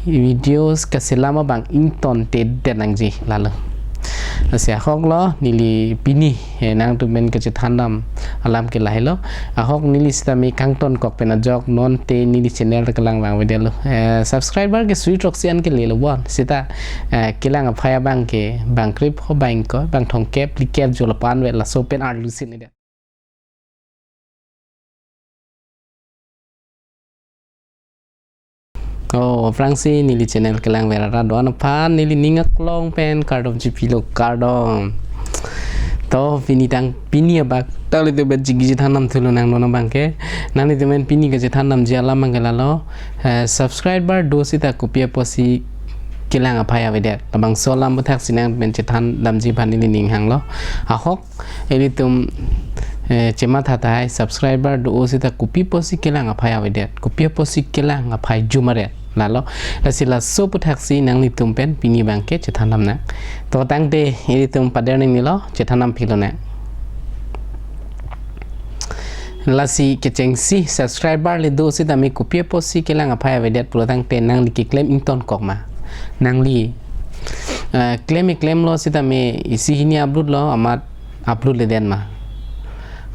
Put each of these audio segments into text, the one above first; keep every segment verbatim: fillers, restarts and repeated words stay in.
videos kaselam abang ingtontedet nangji lalo. Lasi ahok lo neli pini, eh, nangtum pen kachethan dam alam ke lahelo. Ahok neli sitame kangtonkok pen ajok non te neli channel ta kelang abang avedetlo. Eh, subscriber ke suri throksi an ke lelo bon. Sita, eh, kelang aphai abang ke bang krepho, bang ingkoi, bang thomkep phlikep jo lapu-an vet, laso pen arlu si nedet. Oh, aphrangsi neli channel kelang ver arat do-an aphan neli ning aklong pen kardom chipilo, kardom. To pini tang pini abak ta le to bet jigi chethan dam thulo nang non abang ke. Nanglitum pen pini kachethan damji alam abang ke lalo. Eh, subscriber do sita kopi apotsi kelang aphai avedet. Labangso alam aputhak si nangtum pen chethan damji aphan neli ning hanglo. Ahok, ilitum, eh, chematha tahai subscriber do sita kopi apotsi kelang aphai avedet, kopi apotsi kelang aphai jum aret lalo. Lasi laso aputhak si nanglitum pen pini abang ke chethan dam nang. To tangte ilitum pader nangnelo, chethan dam philo nang. Lasi kechengsi subscriber le do sitame kopi apotsi kelang aphai avedet pulo tangte nangli keklem ingtonkok ma? Nangli, eh, klem klemlo sitame isi hini upload lo, amat upload ledet ma?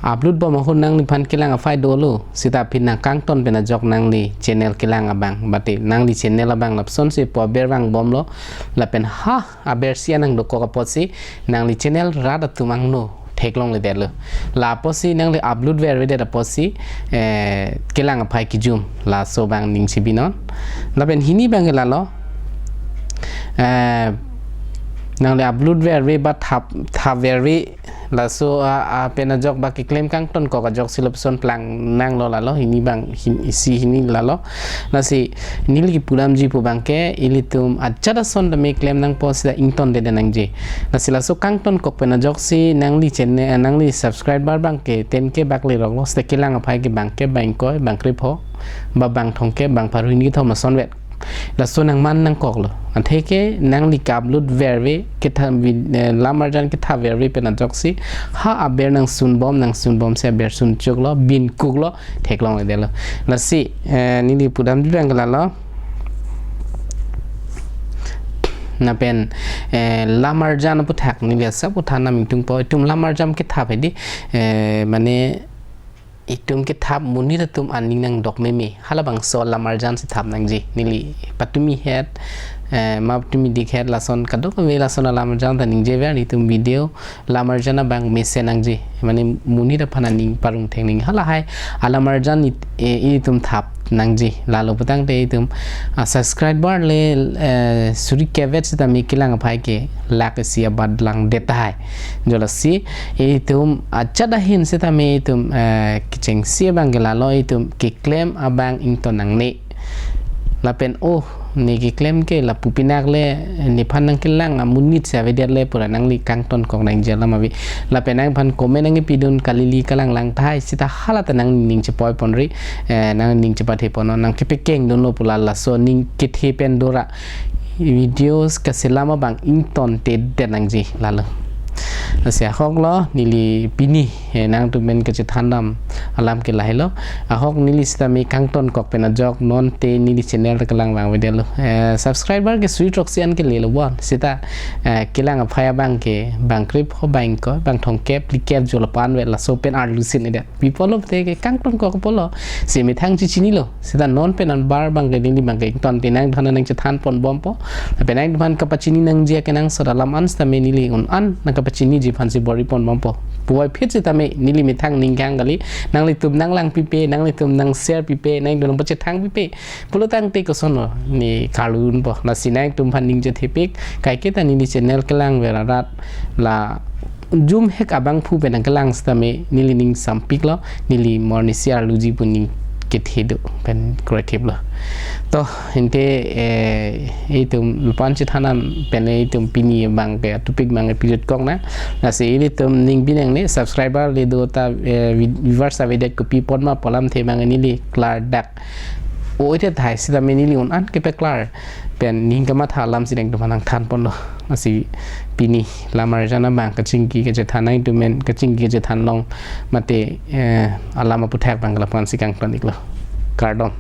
Upload bom ahut nangliphan kelang aphai dolo, sita aphi nangkangton pen ajok nangli channel kelang abang, bate nangli channel abang lapusonsi pu aber vangbomlo, lapen ha abersi an nangdokok apotsi nangli channel rat atum angno theklongledetlo. La apotsi nangli upload ver avedet apotsi, eh, kelang aphai kejum, laso abang ning chibinon. Lapen hini abang ke lalo, eh, nangli upload ver ave ba thap, thap ver ave, laso a, a pen ajok ba keklem kangtonkok ajoksi lapuson plang nanglo lalo, hini abang, hin-, isi hini lalo. Lasi neli kipu damji pu abang ke ilitum ajat ason tame klem nangpo sita ingtontedet nangji. Lasi laso kangtonkok pen ajoksi nangli channel, eh, nangli subscriber abang ke ten K bak leroklo, sita kelang aphai ke bang kep, bang ingkoi, bang krepho, ba bang thomkep, bang pharo hini kethom ason vet. Laso nangman nangkoklo. Atheke nangli ka-upload ver ave, ketha vid-, eh, lamarjan ketha ver ave pen ajoksi ha aber nangsunbom, nangsunbomsi aber sunchoklo, binkuklo, theklongledetlo. Lasi, eh, neli pu damji abang ke lalo. Lapen, eh, lamarjan aputhak neli asap pu than dam ingtungpo, itum lamarjan kethap hedi, eh, mane itum kethap monit atum aning nangdok meme, halabangso lamarjan si thap nangji. Neli patumi het, eh, ma patumi dik het, lason kadokave lason alamarjan ta ningje ver, itum video lamarjan abang mesen nangji, mane monit aphan aning parong thek nangji, halahai alamarjan it-, eh, itum thap nangji. Lalo pu tangte itum, ah, subscriber le, eh, suri kevet sitame kelang aphai ke lakh isi abat langdet tahai. Jo lasi itum ajat ahin sitame itum, eh, kechengsi abang ke lalo, itum keklem abang ington nangne. Lapen oh, ne keklem ke lapu pinak le, nephan nangkelang amonit si avedet le pura nangli kangtonkok nangji alam ave. Lapen nangphan comment nangkipidun, kalili kalanglang tahai, sita hala ta nangning chepoiponri, eh, nangning chepathe ponnon, nangkepekengdunlo pu la laso ning kethe pen dora videos kaselam abang ingtontedet nangji lalo. Lasi ahok lo neli pini, eh, nangtum pen kachethan dam alam ke lahelo. Ahok neli sitame kangtonkok pen ajok non te neli channel ta kelang abang avedetlo. Eh, subscriber ke suri throksi an ke lelo bon. Sita, eh, kelang aphai abang ke bang krepho, bang ingkoi, bang thomkep phlikep jo lapu-an vet, laso pen arlu si nedet. Pi apotlo te ke kangtonkok apotlo. Si methang chechinilo. Sita non pen anbar abang ke neli abang ke ingtonte, nangtumphan nangchethan ponbompo. Lapen nangtumphan kapachini nangji akenangsot alam an sitame neli un-an nangkapachiniji aphansi bor-i ponbompo. Puvoiphit sitame neli methang ning kang kali. Nanglitum nanglangpipe, nanglitum nang-share pipe, nangtum nangpachethang pipe pulo tangte kosonlo ne karlu unpo. Lasi nangtumphan ning chethepik, kaike ta neli channel kelang ver arat la jumhek abangphu pen nangkelang sitame neli ning sampiklo, neli mornisi arluji pu ning kethe do pen kroethiplo. To, ante, eh, itum lapu-an chethan dam pen itum pini abang ke topic abang ke pijutkok nang. Lasi ilitum ning binong ne subscriber le do ta, eh, vi-, viewers avedet kopi apot ma pu alamthe abang neli klardak o-ite tahai sitame neli un-an kepeklar pen ning kamatha alam si nangtumphan nangthan ponlo. Lasi pini lamarjan abang kachingki kachethan nangtum pen kachingki kachethan long mate, eh, alam aputhak abang ke lapu-an si kangton iklo. Kardom.